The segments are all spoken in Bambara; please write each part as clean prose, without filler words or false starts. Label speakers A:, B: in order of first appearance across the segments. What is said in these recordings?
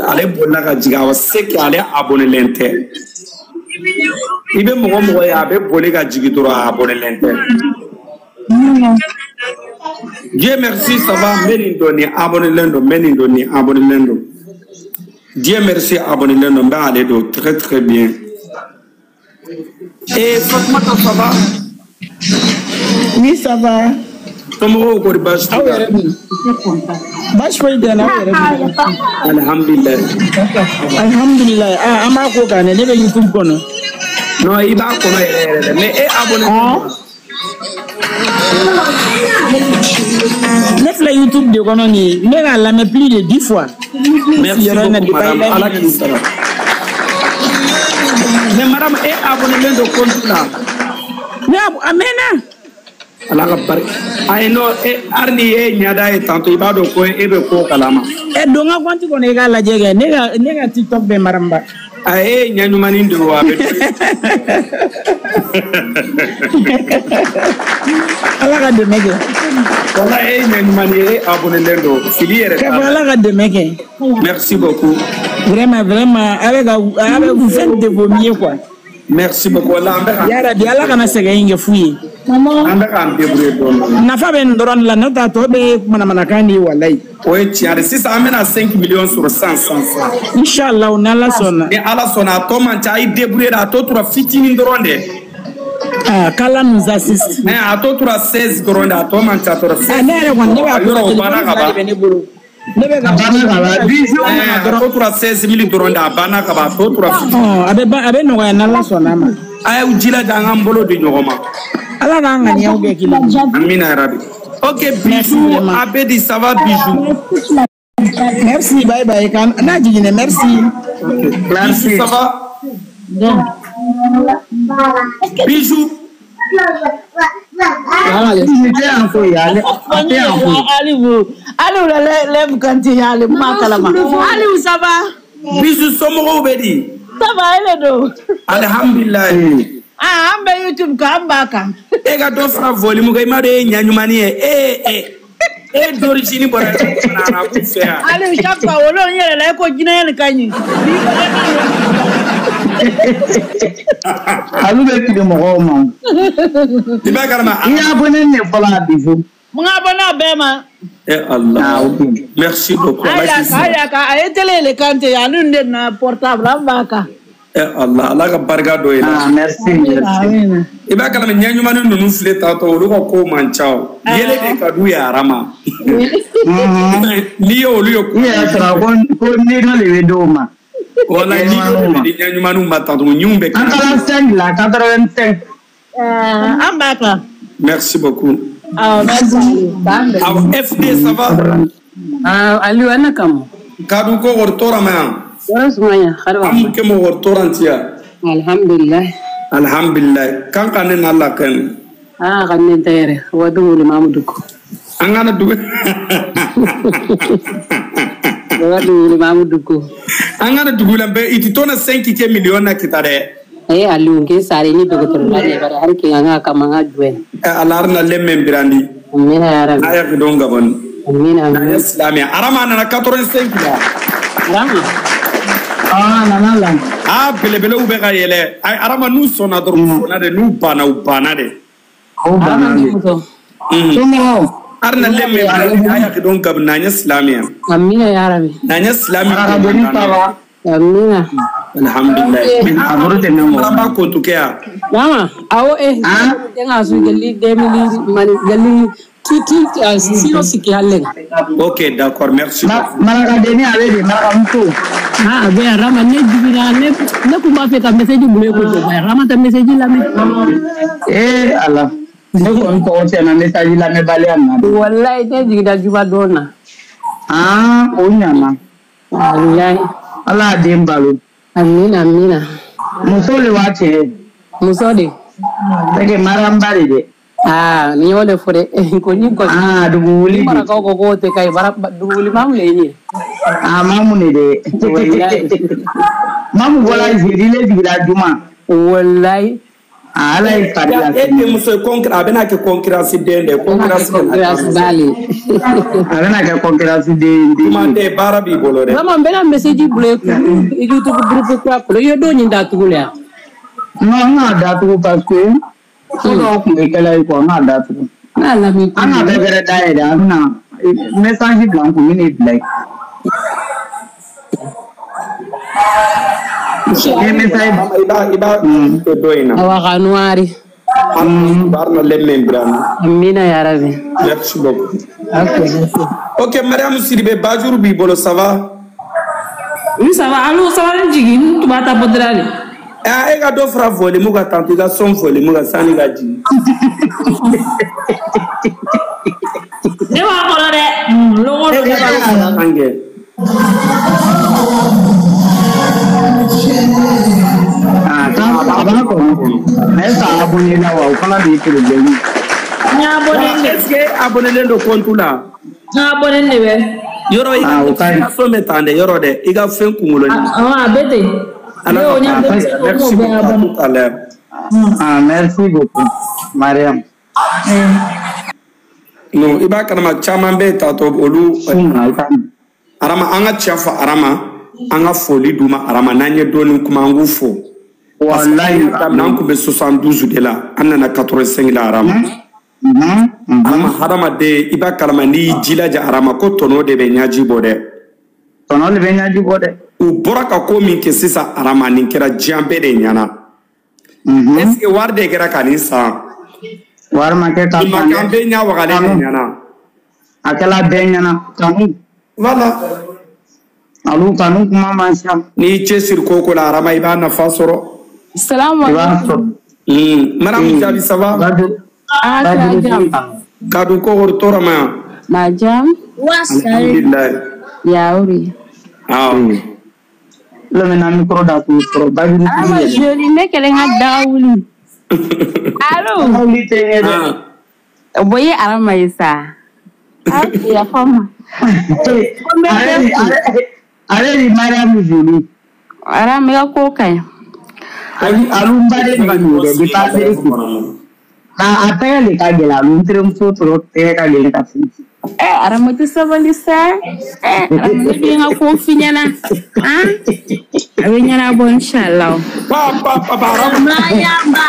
A: Ale bolila ka jigin, awɔ, c'est que ale abonnélen tɛ. I bɛ mɔgɔ mɔgɔ ye a bɛ boli ka jigin dɔrɔn, a abonnélen tɛ. Dieu merci, ça va. N bɛ nin dɔn, nin abonnélen don. N bɛ nin dɔn, nin abonnélen don. Dieu merci, abonnélen don. N bɛ ale don très très bien. Et Fatoumata, ça va?
B: Oui, ça va.
A: Somɔgɔw kɔri baasi
B: Aw
A: t'u la?
B: yɛrɛ dun? Baasi foyi tɛ n na, aw yɛrɛ dun?
A: Alhamdulilayi.
B: Alhamdulilayi. Ah, an b'a ko kan dɛ, ne bɛ YouTube kɔnɔ.
A: Non, i b'a kɔnɔ yɛrɛ yɛrɛ dɛ, mais e abonné
B: Ah, ne filɛ YouTube de kɔnɔ nin ye, n bɛ k'a lamɛn plus de 10 fois. Ne
A: Merci
B: sigiyɔrɔ in na
A: beaucoup
B: depuis
A: madame,
B: a ye
A: Ala
B: live
A: k'i sara. Mais madame, e abonnélen don compte la?
B: Ne a mɛnna.
A: Ala ka barika. Ayi non, e hali ni e ɲɛda ye tantôt, i b'a dɔn ko e bɛ ko kalama.
B: Ɛ, don n ka compte kɔnɔ i k'a lajɛ kɛ, ne ka TikTok bɛ maramba.
A: A e ye ɲɛ ɲumannin de ye o, a bɛ dɔn.
B: Ala ka dɛmɛ kɛ.
A: Wala e ye ɲɛ ɲumannin ye, e abonnélen don, fili yɛrɛ
B: K'a
A: t'a
B: fɔ
A: la.
B: Ala ka dɛmɛ kɛ.
A: Merci beaucoup.
B: Vraiment, vraiment, a bɛ ka a bɛ vous faites de vos mieux quoi.
A: Merci beaucoup. Wala an bɛ ka
B: Yarabi Ala kana sɛgɛn in kɛ fu ye.
A: an bɛ k'an débrouiller dɔɔnin dɔɔnin.
B: Nafa bɛ nin dɔrɔn de la, n'o tɛ a tɔ bɛɛ ye manamanakan de ye walayi.
A: O ye tiɲɛ de. Sisan an bɛna 5 millions sɔrɔ sisan sisan sisan.
B: Inshallah n'Ala sɔnna.
A: Ni Ala sɔnna, a tɔ man ca, a ye débrouiller a tɔ tora fitinin dɔrɔn de.
B: Ah, qu'Allah nous assiste.
A: Mais a tɔ tora 16 dɔrɔn de, a tɔ man ca dɔrɔn.
B: Ah, ne yɛrɛ kɔni ne b'a ko
A: Yɔrɔ
B: la
A: o banna
B: téléphone
A: ka
B: fila de
A: ban.
B: bɛ ne bolo. Ne bɛ
C: A
B: ka
C: banna ka
B: ne
C: ban.
B: ka
C: Bijou.
B: téléphone nana
A: A
B: dɔrɔn.
A: tɔ tora 16 000 dɔrɔn de, a banna ka ban, a tɔ tora fitinin.
B: Ɔn, a bɛ ban, a bɛ nɔgɔya n'Ala sɔnna a ma.
A: A y'aw jilaja an k'an bolo di ɲɔgɔn ma.
B: Ala k'an ŋaniyaw kɛ kelen ye.
A: Amina yarabi. Ok,
B: Merci
A: bijou,
B: vraiment.
A: Abedi, ça va bijou?
B: Merci, bye bye. Kan n'a jiginna, merci.
A: Ok. Bijou,
C: Merci.
A: ça va? Bijou.
C: Bijou tɛ yan koyi, ale a tɛ yan koyi.
D: Aliou, Aliou la lève quand il y a le makalama. Aliou, ça va?
A: Bijou, somɔgɔw bɛ di?
D: Ça va, elle est do.
A: Alhamdulilayi.
D: Ah, an bɛ YouTube kan, an b'a kan.
A: E ka dɔ fara volume kan, i m'a dɔn e ye ɲɛ ɲumannin ye. E d'origine bɔra yɔrɔ min na, arabu fɛ yan.
D: Aliou, chaque fois, wolo n yɛrɛ la, e ko jinɛ nin ka ɲi. N'i ko e ka
C: Alu bɛ fili mɔgɔw ma.
A: I b'a kalama.
C: I y'a abonné ne fɔlɔ a Bijou.
D: Mun abonné a bɛɛ ma.
A: Eh Allah.
C: Ah, ok.
A: Merci beaucoup.
D: A
A: Ala
D: y'a
A: k'i
D: kan, a
A: sara.
D: y'a kan. A ye télé le kan ten, Aliou de na portable, an b'a kan.
A: Eh Allah, Ala ka barika don i la.
C: Ah, merci, merci.
D: Amina.
A: I b'a kalama ɲɛ ɲumannin ninnu filɛ tantɔ, olu ka ko man ca o. Yɛlɛ de ka d'u ye arama. N'i ye olu ye
C: I yɛrɛ sɔrɔ ko ni dɔ de bɛ d'o ma.
A: Wala
C: Ɲɛ
A: n'i y'o
C: ɲumanninw
A: de
C: ma.
A: di ɲɛ ɲumanninw ma tantɔ, ɲinw bɛ
C: An
A: kɛnɛ.
C: taara 5 la, 85.
D: Ah, an b'a kan.
A: Merci beaucoup.
D: Ah, merci Aliou. K'an bɛn.
A: Awɔ, FD, ça va?
E: Ah, Aliou ana kam.
A: Kadu ko wor tora ma yan.
E: Wala sumaya harwa.
A: Am ke mo wor torantiya.
E: Alhamdulillah.
A: Alhamdulillah. Kan ka ne na la kan.
E: Ah, ganne tayre. Wadu wuli mamu duko.
A: An kana dugu.
E: Wadu wuli mamu duko.
A: An kana dugu la bɛ iti tona 5 ke million na kita dɛ.
E: Eh, Aliou ke sare ni dogo la ne bare har ke nga kama nga jwen.
A: Ala arna lemmen birandi.
E: Amina ya rabbi.
A: Aya ko don gabon.
E: Amina
A: Na
E: amina.
A: islami arama nana 85 la.
E: Rama.
C: Ah, nana la.
A: Ah, belebelew bɛ ka yɛlɛ. Ay arama n'u sɔnna dɔrɔn u sɔnna de, n'u banna u banna de.
C: O
E: Rama
C: banna
E: ni
C: de.
E: muso.
C: Somɔgɔw.
A: Arna lemmen birandi aya ko don gabon na islami.
E: Amina ya rabbi.
A: Na islami.
C: Marakadeni ça va?
E: Amina.
A: Alhamdulillah. Mais
C: A bolo tɛ mɛn mɔgɔ.
A: arama ko to kɛ yan.
E: Mama, awo eh
C: Ah?
E: denga su galli demili mani galli ti siro siki halle.
A: Ok, d'accord, merci beaucoup.
C: Marakadeni a bɛ di marakamuso.
E: Ah, be Rama ne jibira ne ne kun b'a fɛ ka message bila e ko ba Rama ta message lamɛn.
C: Eh Ala. Ne kɔni tɔgɔ tiɲɛna message lamɛnbaliya nin na dɛ.
E: Wallahi ne jiginna juba dɔɔnin na.
C: Ah, o ɲana.
E: Wallahi.
C: Ala y'a den balo.
E: Amina amina.
C: Muso le b'a cɛ ye.
E: Muso de.
C: C'est que maramba de dɛ.
E: Ah, ni y'o de fɔ dɛ. Ko ni gosi.
C: Ah, dugu wuli
E: Ni
C: de.
E: marakaw ko k'o tɛ ka ɲi bara dugu wuli mamu le ye nin ye.
C: Ah, mamu de dɛ.
E: Wallahi.
C: Mamu bɔra jeudi ne jiginna juma.
E: Wallahi.
C: Ala ye fari la.
A: E denmuso ye a bɛna kɛ concurrence den de ye. Concurrence
E: b'ale.
C: A bɛna kɛ concurrence den.
A: Kuma tɛ, baara b'i bolo dɛ.
E: Vraiment, n bɛna message bila i kun YouTube groupe kura kɔnɔ. I ye don in datugu le ya?
C: Non, n k'a datugu parce que ko dɔw tun bɛ kɛla ye quoi, n k'a datugu.
E: N k'a lamɛn.
C: An k'a bɛɛ fɛrɛ dayɛlɛ, an bɛna message bila n kun, n bɛn'i bila yen.
A: I b'a dɔ in na.
E: Awa ka noiri.
A: Barna lemme Ibrahim.
E: Amina ya Rabbi.
A: Merci beaucoup. Ok, Mariam Sidibé, Bajuru b'i bolo, ça va?
F: Oui, ça va. Allo, ça va n jigin, n tun b'a ta bɔdira de.
A: E ka dɔ fara volume kan tantôt, i ka son volume kan sanni ka jigin.
F: Ne b'a kɔnɔ dɛ. Lon o don ne b'a kɔnɔ.
A: An kɛ.
C: A b'a kɔnɔ mais est-ce que abonné la wa o fana de ye problème ye.
F: N abonné de.
A: Est-ce que abonné don compte la?
F: N abonné de bɛ.
A: Yɔrɔ i ka notification bɛ tan dɛ, yɔrɔ dɛ, i ka fɛn kunkolo ni.
F: A bɛ ten.
A: Ala ka merci beaucoup, à tout à l'heure.
C: Ah, merci beaucoup, Mariam.
A: Non, i b'a kalama caman bɛ tatɔ olu. Arama, an ka tiɲɛ fɔ Arama, an ka foli d'u ma Arama, n'an ye dɔɔnin kuma an k'u fo.
C: Walayi.
A: Daminɛ an tun bɛ 72 de la, an nana 85 la Arama. Arama, hadamaden i b'a kalama n'i y'i jilaja Arama ko tɔnɔ de bɛ ɲaji bɔ dɛ.
C: Tɔnɔ de bɛ ɲaji bɔ dɛ.
A: U bɔra ka ko min kɛ sisan Arama, nin kɛra diɲɛ bɛɛ de ɲɛna. Est ce que wari de kɛra ka nin san?
C: Wari ma kɛ ka san dɛ.
A: Nin bɛɛ ɲɛ wagalen de ɲɛna.
C: A kɛla bɛɛ ɲɛna kanu.
A: Voilà.
C: Alu kanu kuma man ca.
A: N'i y'i cɛsiri ko ko la Arama, i b'a nafa sɔrɔ.
G: Salamu alaikum.
A: Madame Jabi, ça va? Kadu ko wori tɔɔrɔ ma yan.
G: Majam.
A: Alhamdulilayi.
G: Yauri.
A: Awɔ.
C: Lamina micro datugu fɔlɔ Bajuru.
G: Arama joli ne kɛlen ka daga wuli. Allo.
C: Wuli tɛ ɲɛ dɛ.
G: Bon, i ye Arama ye sa. Yafa ma.
C: Ale ni Mariam joli.
G: Arama, i ka ko ka ɲi.
C: Alu n baden de don dɛ depuis Afiriki. A tɛgɛ de ka gɛlɛn alu n terimuso tɔrɔ tɛgɛ ka gɛlɛn ka fili.
G: Arama tɛ sabali sa. Arama ne bɛ n ka ko f'i ɲɛna. A bɛ ɲɛnabɔ inshallah.
A: Pa pa pa pa Arama.
D: Mayamba.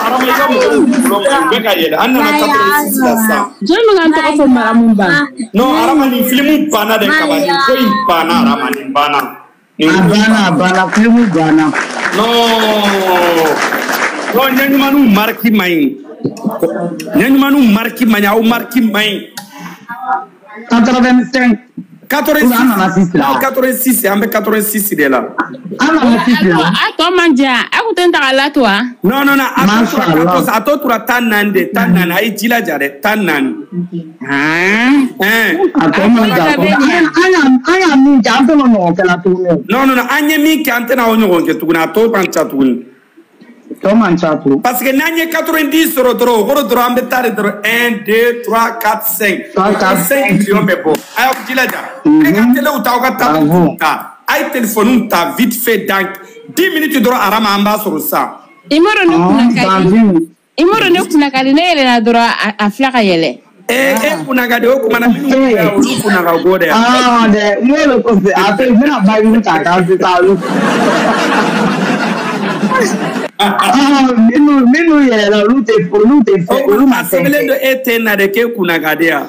A: Arama i ka mɔgɔw bɛɛ ka yɛlɛ. An nana 86 la sisan.
E: Jɔn bɛ ka n tɔgɔ fɔ Maramu ba?
A: Non, Arama nin filimu banna dɛ kaba, nin ko in banna Arama, nin banna.
C: A banna, a banna, filimu banna.
A: Non, non, ɲɛɲumanniw mariki man ɲi. Ɲɛɲumanniw mariki man ɲi, aw mariki man ɲi.
C: 85.
A: 86.
C: An nana 6 la.
A: Non, 86, an bɛ 86 de la.
C: An nana 6 la.
G: A tɔ man diya, a kun tɛ n ta ka la to wa?
A: Non, non, non, a tɔ tora 14 de, 14, a y'i jilaja dɛ, 14.
C: A tɔ man diya. An y'a min kɛ, an tɛna ɲɔgɔn kɛ la tuguni.
A: Non, non, non, an ye min kɛ, an tɛna o ɲɔgɔn kɛ tuguni, a tɔ man ca tuguni.
C: Tɔ man ca tuguni.
A: Parce que n'an ye 90 sɔrɔ dɔrɔn, o kɔrɔ dɔrɔn an bɛ taa de dɔrɔn 1, 2, 3, 4, 5. 5 millions bɛ bɔ. A y'aw jilaja. E ka telew ta, aw ka tabletiw ta. A ye téléphone ta vite fait dans 10 minutes dɔrɔn Arama an b'a sɔrɔ sisan.
G: I m'a dɔn ne kunna ka di. I m'a dɔn ne kunna ka di, ne yɛlɛnna dɔrɔn a fila ka yɛlɛ.
A: E kunna ka di o kuma na minnu bɛ yan olu kunna ka go dɛ.
C: Ah dɛ, n y'o de kɔfɛ a tɛ n bɛna Bajuru ta k'an sisan olu. Minnu yɛlɛla olu tɛ fɛ olu ma fɛn kɛ. A
A: sɛbɛnlen don e tɛ na dɛ k'e kunna ka di yan.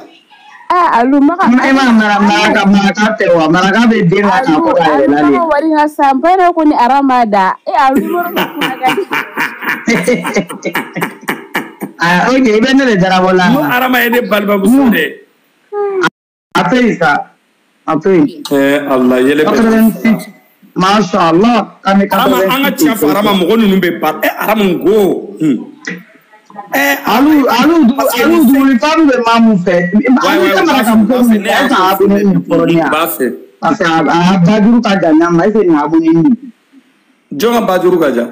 G: Alu maka.
C: E ma maraka tɛ wa maraka bɛ den na k'a fɔ k'a yɛlɛla de.
G: Alu maka wari ka sa n ba ko ni Arama da e alu maka kunna ka di.
C: Ah ok, i bɛ ne de darabɔ la.
A: N ko Arama ye ne balimamuso de.
C: A to yen sa, a to yen.
A: Ala yɛlɛ bɛ.
C: 86. Masha Allah.
A: Arama an ka tiɲɛ fɔ Arama mɔgɔ ninnu bɛ ba Arama n ko.
C: Alu dumuni fɛn bɛ maa mun fɛ. Alu tɛ marakamuso min fɛ, est ce que a abonné nin fɔlɔ ni yan? Parce que a bajuru ka jan ɲan ma, est ce que nin abonné nin?
A: Jɔn ka bajuru ka jan?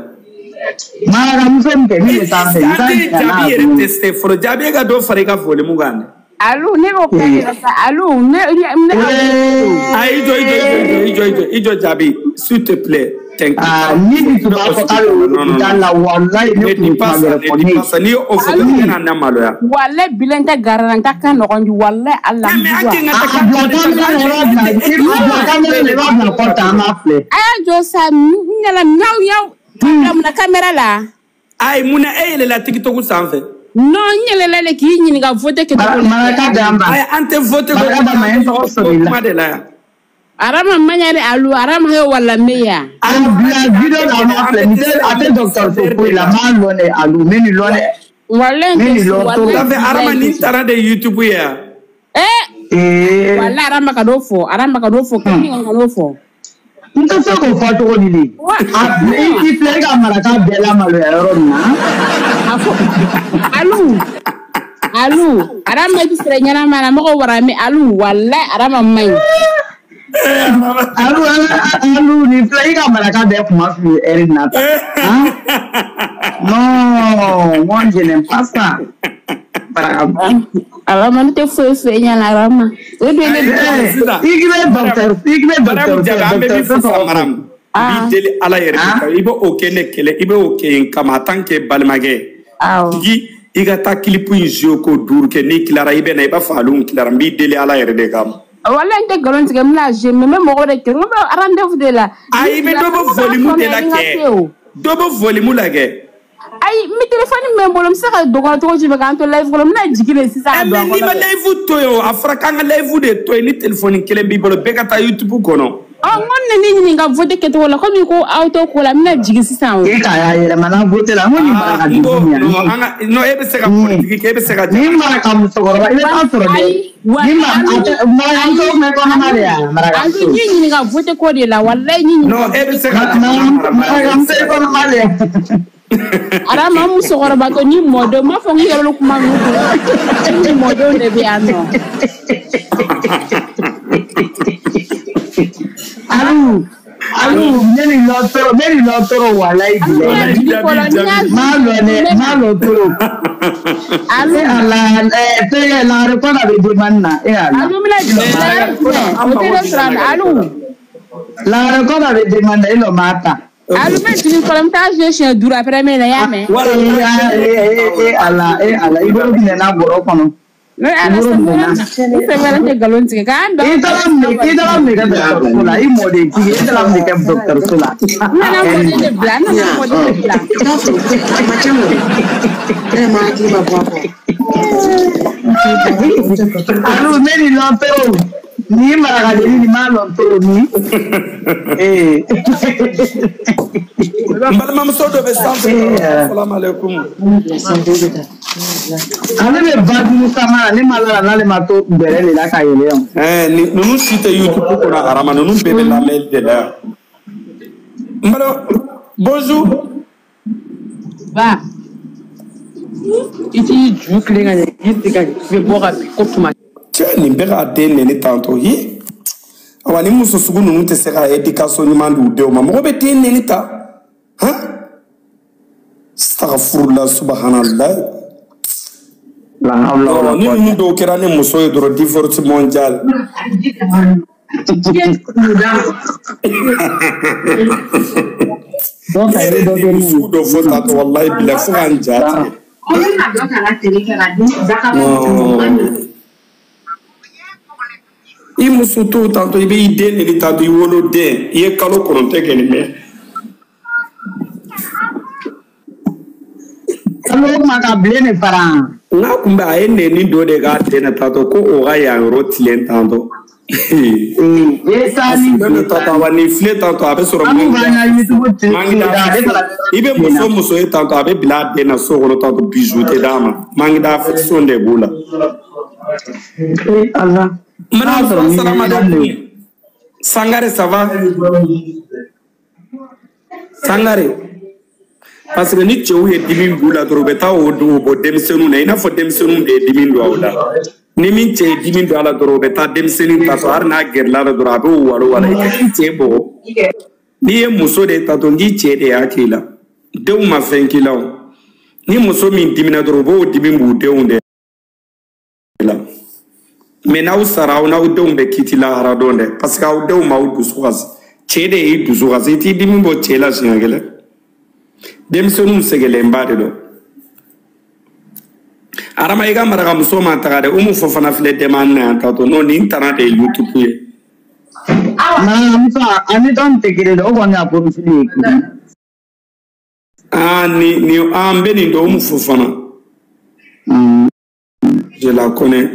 C: Marakamuso min kɛ min bɛ sanfɛ.
A: An tɛ jaabi yɛrɛ testé fɔlɔ, jaabi e ka dɔ fara i ka volume kan dɛ.
G: Alu ne b'o kɛ sa alu ne.
A: Ayi i jɔ jaabi s'il te plaît.
C: Ah, ni ni tun b'a fɔ k'a bɛ hôpital la, walayi ne tun bɛ kuma wɛrɛ fɔ ne ye.
A: N'i y'o fɔ i bɛna na maloya.
G: Walayi bilen tɛ gara la, n ta ka nɔgɔn di, walayi Ala.
A: Mais an tɛ n ka
C: A bila caméra la, i b'a bila, i bila caméra la, i b'a bila kɔfɛ, an b'a filɛ.
G: A y'a jɔ sa, n ɲɛna ɲaw ɲaw. Ka bila mun na caméra la?
A: Ayi, mun na e yɛlɛla TikTok sanfɛ?
G: Non, n yɛlɛla de k'i ɲininka vote kɛcogo la.
C: Maraka d'an ma.
A: Ayi, an tɛ vote ko
C: Maraka d'an ma, n tɔgɔ sɔrɔ i la.
A: kuma de la yan.
G: Arama maɲa de alu, arama he wala meya.
C: A bila video la, an b'a filɛ. Nin tɛ, a tɛ dɔgɔtɔrɔso foyi la, n b'a lɔn dɛ, alu, n bɛ nin lɔn dɛ.
G: Walayi n
C: Ne
G: tɛ
C: ni
G: se,
C: lɔ
G: walayi
A: Ça fait arama
G: bilayi
A: nin
G: n tɛ se.
A: taara de YouTube ye yan.
G: Eh,
C: Ee.
G: walayi arama ka n'o fɔ, arama ka n'o fɔ, k'i ka n'o fɔ.
C: N tɛ se k'o fɔ cogo di de?
G: Wa,
C: A i filɛ i ka maraka bɛɛ lamaloya yɔrɔ min na.
G: A fɔ, alu, alu, arama ti sira ɲɛnama na, mɔgɔ wara mi alu, walayi arama man ɲi.
C: Alu, alu, nin filɛ i ka maraka bɛɛ kuma f'i ye ɛri na tan. Han? Non, moi je n'aime pas ça. Maraka.
G: Arama ne tɛ foyi f'e ɲɛna arama. O de ye ne
C: Eh,
A: Sisan.
C: i bɛ docteur, i bɛ
A: Maramu
C: docteur,
A: Jaabi, an bɛ min
C: docteur
A: fɔ sisan
C: tɔgɔ fɔ.
A: Maramu, n b'i deli Ala yɛrɛ de kama, i bɛ o kɛ ne kɛlɛ, i bɛ o kɛ n kama en tant que balimakɛ.
G: Awɔ.
A: Jigi, i ka taa clip in jouer ko duuru kɛ, n'i tilara i bɛ na i b'a fɔ alu tilara, n b'i deli Ala yɛrɛ de kama.
G: Walayi n tɛ nkalon tigɛ, n bɛna jouer mais n bɛ mɔgɔ de kɛ, n bɛ rendez-vous de la.
A: Ayi, i bɛ dɔ bɔ volume de la kɛ, dɔ bɔ volume la kɛ.
G: Ayi, n bɛ téléphone min bɛ n bolo, n bɛ se ka don kɔnɔ cogo jumɛn k'an to live kɔnɔ, n bɛna jigin de sisan ka
A: Eh,
G: don a
A: mais n'i
G: kɔnɔ
A: ma
G: dɛ.
A: live to yen o, a fɔra k'an ka live de to yen, ni téléphone kelen b'i bolo, bɛɛ ka taa YouTube kɔnɔ.
G: Ɔ, n ko ne ni ɲininka vote kɛcogo la, komi ko aw t'o ko la, n bɛna jigin sisan o.
C: E k'a y'a yɛlɛma n'a vote la, n ko nin
A: Ah,
C: maraka
A: n ko
C: jugu nin
A: non,
C: yan.
A: an ka non, e bɛ se ka politique kɛ, e bɛ se ka
C: Ni maraka musokɔrɔba, i bɛ taa sɔrɔ dɛ.
G: Ayi, wa
C: Ni ma,
G: alu,
C: a tɛ marakamuso tun bɛ kɔnɔma de yan,
G: alu,
C: marakamuso.
G: n y'i ɲininka vote ko de la, walayi n y'i ɲininka.
A: Non, e bɛ se ka jamana mara, Maramu, e bɛ
C: Marakamuso
A: se
C: ye
A: ka
C: kɔnɔma de yan.
G: Arama n musokɔrɔba tɔ ni mɔdenw, n m'a fɔ n k'i yɛrɛ kuma ninnu kɔnɔ, ni mɔdenw de bɛ yan nɔ.
C: Alu, alu, ne ni lɔ toro, ne ni lɔ toro walayi
G: Alu, n
C: bilayi.
G: bɛna
A: Walayi,
G: jigin
A: jaabi,
G: fɔlɔ, n
A: jaabi.
G: y'a
C: M'a lɔ dɛ,
G: n bɛ
C: m'a
G: na.
C: lɔ toro.
G: Alu,
C: E ala, fɛngɛ lagare kɔnɔ bɛ demande na, e ala.
G: alu n bɛna jigin,
A: Eh,
G: lagare
A: lagare ko
G: jumɛn,
A: an
G: o tɛ
A: mago
G: ne
A: b'i
G: sɔrɔ
A: la
G: a la,
A: lagare ko
G: alu.
A: la.
C: Lagare kɔnɔ bɛ demande na, e lɔ m'a ta.
G: Alu n bɛ jigin fɔlɔ, n bɛ taa jouer siɲɛ duuru après n bɛ na, i y'a mɛn.
A: Wala,
C: E e e ala, e ala, i bolo minɛna bɔrɔ kɔnɔ.
G: Ne
C: I
G: ala
C: bolo
G: sɛbɛn
C: minɛna.
G: n sɛbɛn tɛ nkalon tigɛ k'an
C: I
G: bɛn.
C: taara mun de, i taara mun de kɛ dɔgɔtɔrɔso la? I mɔdentigi, e taara mun de kɛ dɔgɔtɔrɔso la?
G: N nana mɔden de bila, n nana mɔden de bila.
C: Alu, ne ni lɔ toro. Ni marakadenni nin m'a lɔ toro ni. Ee.
A: N balimamuso dɔ bɛ sanfɛ.
C: Ee.
A: Assalamu alaikum.
C: Ale bɛ bajuru sama la, ne ma la n'ale ma to gbɛrɛ de la ka yɛlɛ yan.
A: Eh, ni ninnu si tɛ YouTube kɔnɔ arama, ninnu bɛɛ bɛ lamɛnli de la yan. N balima, bonjour.
E: Ba, i t'i ju tilen ka ɲɛ k'i sigi ka i bɛ bɔ ka bin ko tuma.
A: Cɛ, nin bɛ k'a den neni tantɔ ye. Awa, ni muso sugu ninnu tɛ se ka éducation ɲuman di u denw ma, mɔgɔ bɛ den neni ta han, astagfirullah, subhanallah.
C: La hawla wala
A: Non, ni
C: quwwata.
A: ninnu dɔw kɛra ni muso ye dɔrɔn, divorce mondial.
C: Dɔ ta
A: I
C: i bɛ
A: yɛrɛ
C: dɔ
A: ye
C: kɛ
A: nin
C: n'u ye.
A: sugu dɔ fɔ tantɔ, walayi bilayi, fo k'an ja tigɛ. Non. I muso to tantɔ, i bɛ i den neni tantɔ, i woloden, i ye kalo 9 kɛ nin mɛn.
C: Kalo o kuma ka bilen de fara.
A: N'a kun bɛ a ye neni dɔ de k'a den na tantɔ ko o ka yan yɔrɔ tilen tantɔ.
C: Ee, e taa
A: A
C: ni
A: sigilen don tantɔ, awa nin filɛ tantɔ, a bɛ sɔrɔ
C: An b'u ka YouTube
A: manque
C: da, ale
A: d'affection.
C: fana
A: I bɛ muso muso ye tantɔ, a bɛ bila a den na so kɔnɔ tantɔ, bijou tɛ d'a ma, manque d'affection de b'o la.
C: Ee ala. N'a
A: Madame,
C: sɔrɔ ni
A: salam
C: ɲɛnama de.
A: alaikum. Sangare, ça va? Sangare. Parce que ni cɛw ye dimi b'u la dɔrɔn, u bɛ taa o don o bɔ denmisɛnninw na, i n'a fɔ denmisɛnninw de ye dimi don aw la. Ni min cɛ ye dimi don a la dɔrɔn, u bɛ taa denmisɛnnin ta sɔrɔ, hali n'a gɛrɛla la dɔrɔn, a b'o walo wala, i ka k'i cɛ bugɔ. N'i ye muso de ta dɔrɔn, k'i cɛ de y'a k'i la, denw ma fɛn k'i la o. Ni muso min dimina dɔrɔn, u b'o dimi b'u denw de la. Mais n'aw sara, aw n'aw denw bɛ kiti lahara don dɛ, parce que aw denw m'aw dusu kasi. Cɛ de y'i dusu kasi i t'i dimi bɔ cɛ la siɲɛ kelen. Denmisɛnninw sɛgɛnlenba de don. Arama i ka marakamuso ma taga dɛ, Umu Fofana filɛ dɛmɛ na yan tantôt. Non, nin tana de ye YouTube ye.
C: Marakamuso ani dɔn tɛ kelen dɛ, o kɔni y'a profil ye kelen.
A: Ah, ni an bɛ nin dɔn Umu Fofana. Je la connais.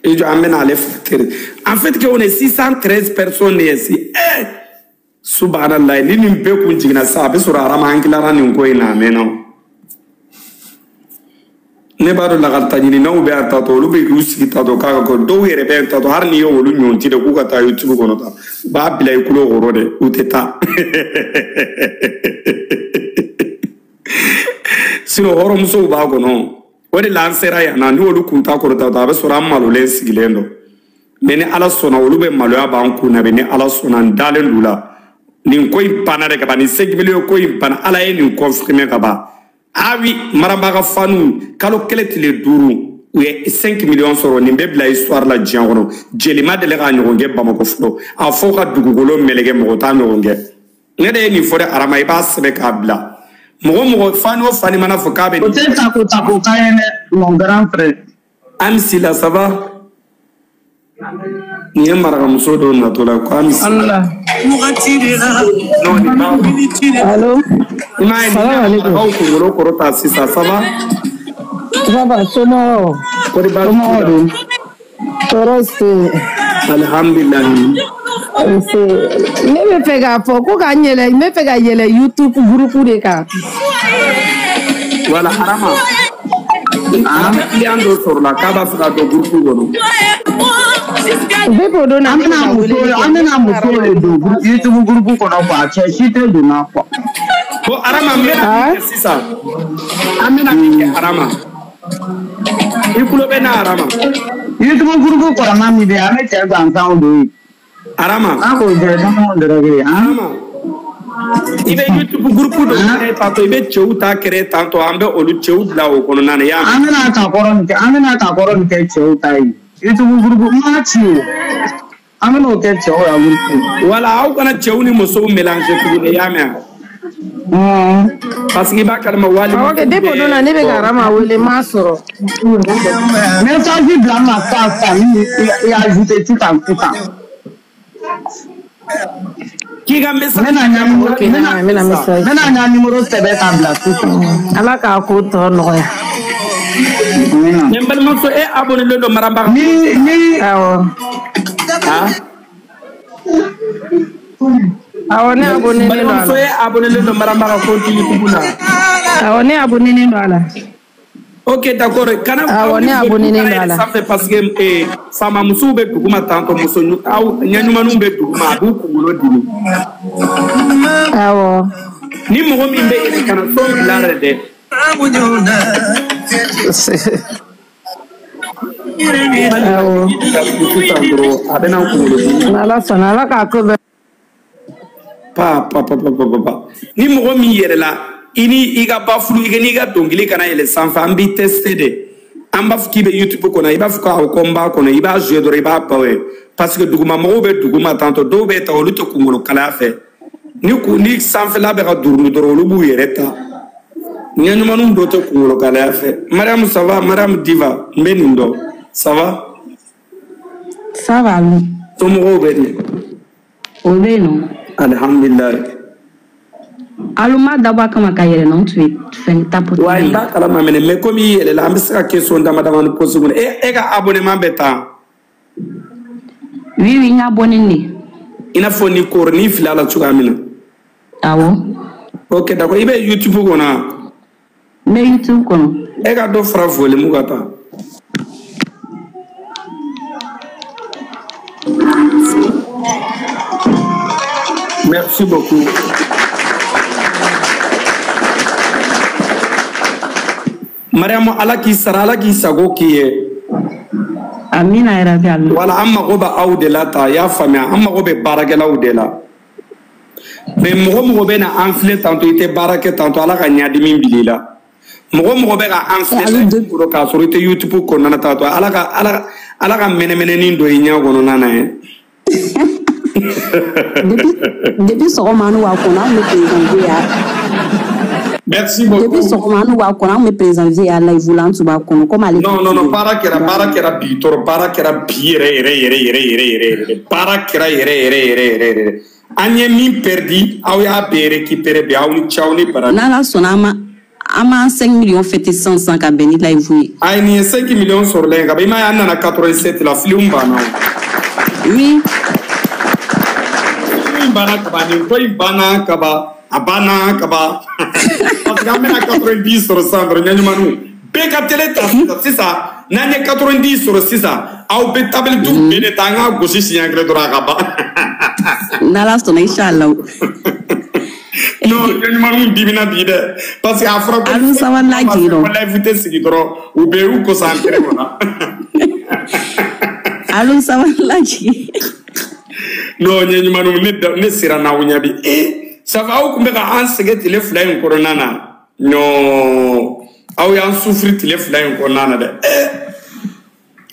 A: Et je amène à aller. En fait, on est 613 personnes ici. Eh! Subhanallah, ni nin bɛɛ kun jiginna sisan, a bɛ sɔrɔ Arama an tilara nin ko in na a mɛnna. Ne b'a dɔn lakalita ɲininaw bɛ yan tatɔ, olu bɛ k'u sigi tatɔ k'a ka kɔ, dɔw yɛrɛ bɛ yan tatɔ, hali n'i ye olu ɲɔnti dɛ k'u ka taa YouTube kɔnɔ ta, u b'a bila i kulo kɔrɔ dɛ, u tɛ taa. Sinon hɔrɔnmusow b'a kɔnɔ. O de la an sera yan na, ni olu kun t'a kɔrɔ tatɔ, a bɛ sɔrɔ an malolen sigilen don. Mais ni Ala sɔnna, olu bɛ maloya b'an kun na, ni Ala sɔnna, n dalen d'u la. Nin ko in banna dɛ ka ban, nin segibili ko in banna, Ala ye nin confirmer ka ban. Ah oui, Marambaga fanu kalo kelen tile 5 u ye 5 millions sɔrɔ, nin bɛ bila histoire la diɲɛ kɔnɔ. Jeli ma deli k'a ɲɔgɔn kɛ Bamakɔ fɔlɔ, a fɔ ka dugukolo meleke mɔgɔ t'a ɲɔgɔn kɛ. Ne de ye nin fɔ dɛ Arama, i b'a sɛbɛn k'a bila. Mɔgɔ fani o fani mana fɔ k'a bɛ.
C: O tɛ tako tako kan ye dɛ, mon grand frère.
A: Amisila, ça va? Nin ye marakamuso dɔw natɔ la ko Amisila. Non, nin b'a.
E: Allo.
A: I m'a ye nin marakaw kunkolo kɔrɔta sisan, ça va?
E: Ça va, somɔgɔw?
A: Kɔri baasi t'i la?
E: Tɔɔrɔ tɛ yen.
A: Alihamdulilayi.
E: Ne bɛ fɛ k'a fɔ ko ka n yɛlɛ, n bɛ fɛ ka yɛlɛ YouTube groupe de kan.
A: Voilà, Arama. Arama client dɔ sɔrɔla k'a b'a fɛ ka don groupe kɔnɔ.
E: Bɛɛ b'o don na.
C: An bɛna muso de don YouTube groupe kɔnɔ quoi, cɛ si tɛ don na quoi.
A: Bon, Arama, n bɛna min kɛ sisan, an bɛna min kɛ Arama, i kulo bɛ na Arama.
C: YouTube groupe kɔrɔma min bɛ yen, an bɛ cɛ gansanw don yen.
A: Arama.
C: An k'o jɛ damaw dɔrɔn ye.
A: Arama. I bɛ YouTube groupe dɔ créer tantôt, i bɛ cɛw ta créer tantôt, an bɛ olu cɛw bila o kɔnɔna na, i y'a mɛn.
C: An bɛna ta kɔrɔ nin kɛ, an bɛna ta kɔrɔ nin kɛ cɛw ta ye. YouTube groupe n m'a ci o. An bɛna o kɛ cɛw ya groupe.
A: Voilà, aw kana cɛw ni musow mélanger tuguni, i y'a mɛn. Parce que i b'a kalama wali.
E: Awɔ kɛ, depuis o don na ne bɛ ka Arama wele, n m'a sɔrɔ.
C: Message bila n ma sisan sisan, ni i ajouté sisan sisan.
A: K'i ka message.
C: N bɛna n ka numéro sɛbɛn k'a bila sisan.
E: Ala k'a ko tɔ nɔgɔya.
A: Ne balimamuso, e abonné len don Marambaga.
C: Ni.
E: Awɔ. Awɔ, ne abonné len don a la.
A: Balimamuso, e abonné len don Marambaga compte YouTube la.
E: Awɔ, ne abonné len don a la.
A: Ok, d'accord. Kana
E: awɔ, ne abonné len don a la.
A: Sanfɛ parce que faamamusow bɛ duguma tantôt, muso aw ɲɛɲumaninw bɛ duguma, a b'u kunkolo dimi.
E: Awɔ.
A: Ni mɔgɔ min bɛ yɛlɛ kana sɔn bila yɛrɛ dɛ.
E: Awɔ.
A: A bɛ na kunkolo dimi.
E: N'Ala sɔnna, Ala k'a ko bɛɛ.
A: Pa pa pa pa pa pa. Ni mɔgɔ min yɛlɛla, i ni i ka bafulu, i n'i ka dɔnkili kana yɛlɛ sanfɛ, an b'i tester de. An b'a fɔ k'i bɛ YouTube kɔnɔ, i b'a fɔ k'awɔ ko n b'a kɔnɔ, i b'a jouer dɔrɔn, i b'a ban ye. Parce que duguma mɔgɔw bɛ duguma tantôt, dɔw bɛ ta olu tɛ kunkolo kalaya fɛ. Ni sanfɛla bɛ ka duruntu dɔrɔn, olu b'u yɛrɛ ta. Ɲɛɲumaninw dɔ tɛ kunkolo kalaya fɛ. Mariam, ça va? Mariam Diva, n bɛ nin dɔn. Ça va?
G: Ça va.
A: Somɔgɔw bɛ di?
G: O bɛ yen nɔ.
A: Alhamdulilayi.
G: Alo, ma dabɔ a kama ka yɛlɛ nɔ, n tun ye fɛn tapoter.
A: Wa n b'a kalama minɛ, mais komi i yɛlɛla, an bɛ se ka question dama damani poser kun. E ka abonnement bɛ tan?
G: Oui, oui, n abonné ne.
A: I n'a fɔ ni kɔrɔ n'i filila la cogoya min na.
G: Awɔ.
A: Ok, d'accord. I bɛ YouTube kɔnɔ wa?
G: N bɛ YouTube kɔnɔ.
A: E ka dɔ fara volume kan tan. Merci beaucoup. Mariam, Ala k'i sara, Ala k'i sago k'i ye.
G: Amina yarabi, amina.
A: Wala, an mago bɛ aw de la ta, i y'a faamuya, an mago bɛ baarakɛlaw de la. Mais mɔgɔ mɔgɔ bɛ na an filɛ tantôt, i tɛ baara kɛ tantôt, Ala ka ɲadimi bil'i la. Mɔgɔ mɔgɔ bɛ ka an filɛ kɔrɔ k'a sɔrɔ i tɛ YouTube kɔnɔna na taatɔ ala ka ala ala ka mɛnɛmɛnɛnin dɔ i ɲɛ kɔnɔna na ye.
H: Depuis sɔgɔma an b'a kɔnɔ an bɛ président ya.
A: Merci beaucoup.
H: Depuis sɔgɔma an b'a kɔnɔ an bɛ président ya live la an tun b'a kɔnɔ comme ale.
A: Non non non baara kɛra bi tɔrɔ baara kɛra bi yɛrɛ yɛrɛ yɛrɛ yɛrɛ yɛrɛ yɛrɛ baara kɛra yɛrɛ yɛrɛ yɛrɛ yɛrɛ yɛrɛ an ye min perdi aw y'a bɛɛ récupérer bi aw ni ce aw ni bara.
H: N'Ala sɔnna an ma. An m'an 5 millions fêté sisan ka bɛn ni live ye.
A: Ayi nin ye 5 millions sɔrɔlen ka ban i m'a ye an nana 87 la filiw banna o.
H: Oui.
A: Filiw in banna ka ban nin ko in banna ka ban a banna ka ban parce que an bɛna 90 sɔrɔ sisan dɔrɔn ɲɛɲumanniw bɛɛ ka télé ta sisan n'an ye 90 sɔrɔ sisan aw bɛ tabili du bɛɛ de ta an k'a gosi siɲɛ kelen dɔrɔn a ka ban.
H: N'Ala sɔnna inchallah.
A: Non, ɲɛɲumanniw dimina bi dɛ parce que a fɔra ko
H: alu sabali jigin dɔrɔn
A: live tɛ sigi dɔrɔn u bɛɛ y'u concentré o la.
H: Alu sabali jigin.
A: Non ɲɛɲumanniw ne sera n'aw ɲɛ bi ça va aw tun bɛ ka an sɛgɛn tile fila in kɔnɔna na non aw y'an souffrir tile fila in kɔnɔna na dɛ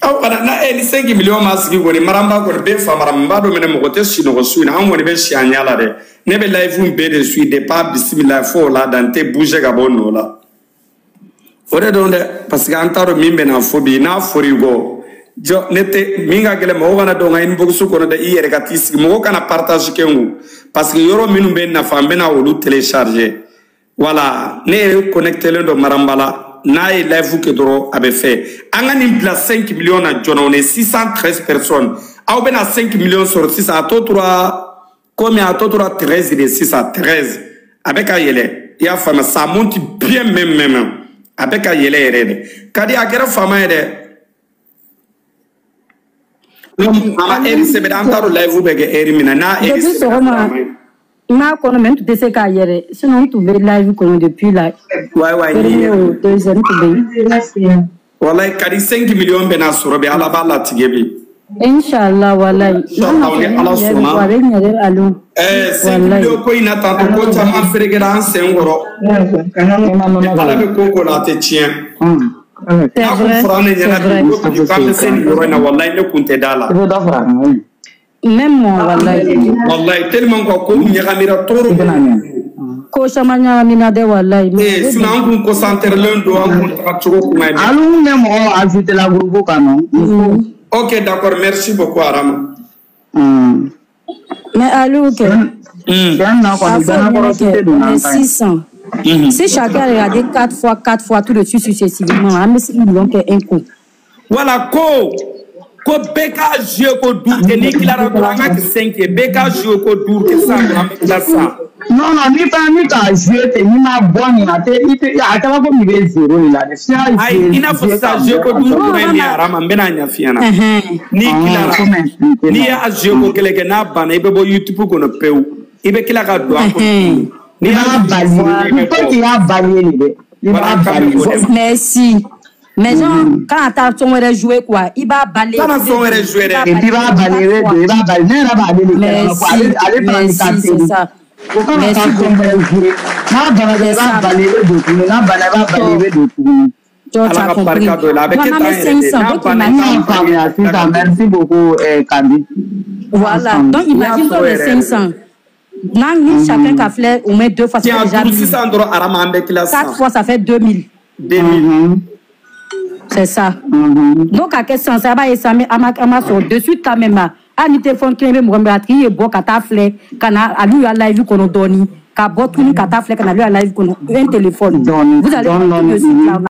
A: aw kana na ni 5 millions ma sigi kɔni maranba kɔni bɛɛ famara n b'a dɔn mɛnɛ mɔgɔ tɛ sunɔgɔ su in na an kɔni bɛ si an ɲɛ la dɛ ne bɛ live bɛɛ de suit depuis bisimila fo o la dan tɛ bouger ka bɔ nɔ la o de don dɛ parce que an t'a dɔn min bɛna fɔ bi n'a fɔr'i kɔ jɔ ne tɛ min ka gɛlɛn mɔgɔ kana dɔn ka inbox kɔnɔ dɛ i yɛrɛ ka t'i sigi mɔgɔ kana partage kɛ n kun parce que yɔrɔ minnu bɛ nafa n bɛna olu télécharger voilà ne yɛrɛ connecté len don maranba la. N'a ye live kɛ dɔrɔn a bɛ fɛ an ka nin bila 5 millions na joona on est 613 personnes aw bɛna 5 millions sɔrɔ sisan a tɔ tora combien a tɔ tora 13 de sisan 13 a bɛ ka yɛlɛ i y'a faamuya ça monte bien même même a bɛ ka yɛlɛ yɛrɛ de ka di a kɛra faama ye dɛ a ma heure sɛbɛn an t'a dɔn live bɛ kɛ heure min na n'a heure sɛbɛn.
I: N m'a kɔnɔ mais n tun tɛ se k'a yɛrɛ sinon n tun bɛ live kɔnɔ depuis la.
A: Ouais
I: premier o deuxième n tun bɛ yen. Walayi
A: kadi 5 millions bɛna sɔrɔ bi Ala b'a latigɛ bi.
I: Inchallah walayi.
A: Inchallah ni Ala sɔnna.
I: A bɛ ɲɛ dɛ Aliou.
A: 5 millions ko in na tantôt ko caman ferekera an sen kɔrɔ. Ala bɛ ko ko la a tɛ tiɲɛ. N'a kun fɔra ne ɲɛna bi ko bi k'an bɛ se nin yɔrɔ in na walayi ne kun tɛ da la.
C: I bɛ dɔ fara a kan.
I: Même moi, wallahi.
A: Wallahi, tellement quoi, ko ɲagamira toro.
I: Ko caman ɲagamina dɛ wallahi.
A: Sinon an kun concentré len don an kun taga cogo kunna ye.
C: Alu ne mɔgɔ ajouté la groupe kan nɔ.
A: Ok, d'accord, merci beaucoup Arama.
I: Mais Aliou kɛ.
C: Tiɲɛ na kɔni Ganakɔrɔ cité donna an kan.
I: 600. Si chacun a regardé 4 fois, 4 fois tout de suite successivement, an bɛ 6 millions kɛ un coup.
A: Voilà ko. Ko bɛɛ k'a jouer ko duuru kɛ n'i tilara dɔrɔn an ka kɛ 5 ye bɛɛ k'a jouer ko duuru kɛ sisan dɔrɔn an bɛ tila sisan.
C: Non non n'i fana ni k'a jouer ten n'i ma bɔ nin a tɛ i tɛ a kɛra komi i bɛ zéro de la dɛ.
A: Ayi i n'a fɔ sisan jouer ko duuru kɔrɔ ye min ye Arama n bɛna ɲɛf'i ɲɛna. N'i tilara n'i y'a jouer ko kelen kɛ n'a banna i bɛ bɔ YouTube kɔnɔ pewu i bɛ tila ka don a kɔnɔ.
C: N'i y'a balier il faut qu'il y'a balier de dɛ. I b'a balier.
I: Merci. Mais genre, quand t'as son wɛrɛ joué quoi, il va balayer.
A: Quand son wɛrɛ joué dɛ.
C: Et puis il va balayer, il va balayer. Ne yɛrɛ b'ale de kɛ ale ale fana de ka teli. O kana taa son wɛrɛ joué. N'a banna i b'a balayer i bɛ don tuguni n'a banna i b'a balayer i bɛ don tuguni.
A: Ala ka barika don i la a bɛ kɛ tan yɛrɛ de n'a banna.
C: Ne y'a faamuya sisan merci beaucoup Kandi.
I: Voilà donc imagine toi les 500. N'a ni chacun ka filɛ au moins 2 fois ça fait déjà 1000.
A: Sisan dɔrɔn Arama an bɛ tila sisan.
I: 4 fois ça fait 2000.
A: 2000.
I: C'est ça. Donc, à quel sens ça va et ça met à ma de suite quand même. À ni téléphone qui est mɔgɔ min a tigi ye bɔ ka taa filɛ ka na a lui a live kɔnɔ dɔɔni ka bɔ tuguni ka taa filɛ ka na lui a live kɔnɔ un téléphone. Vous allez tout de suite là.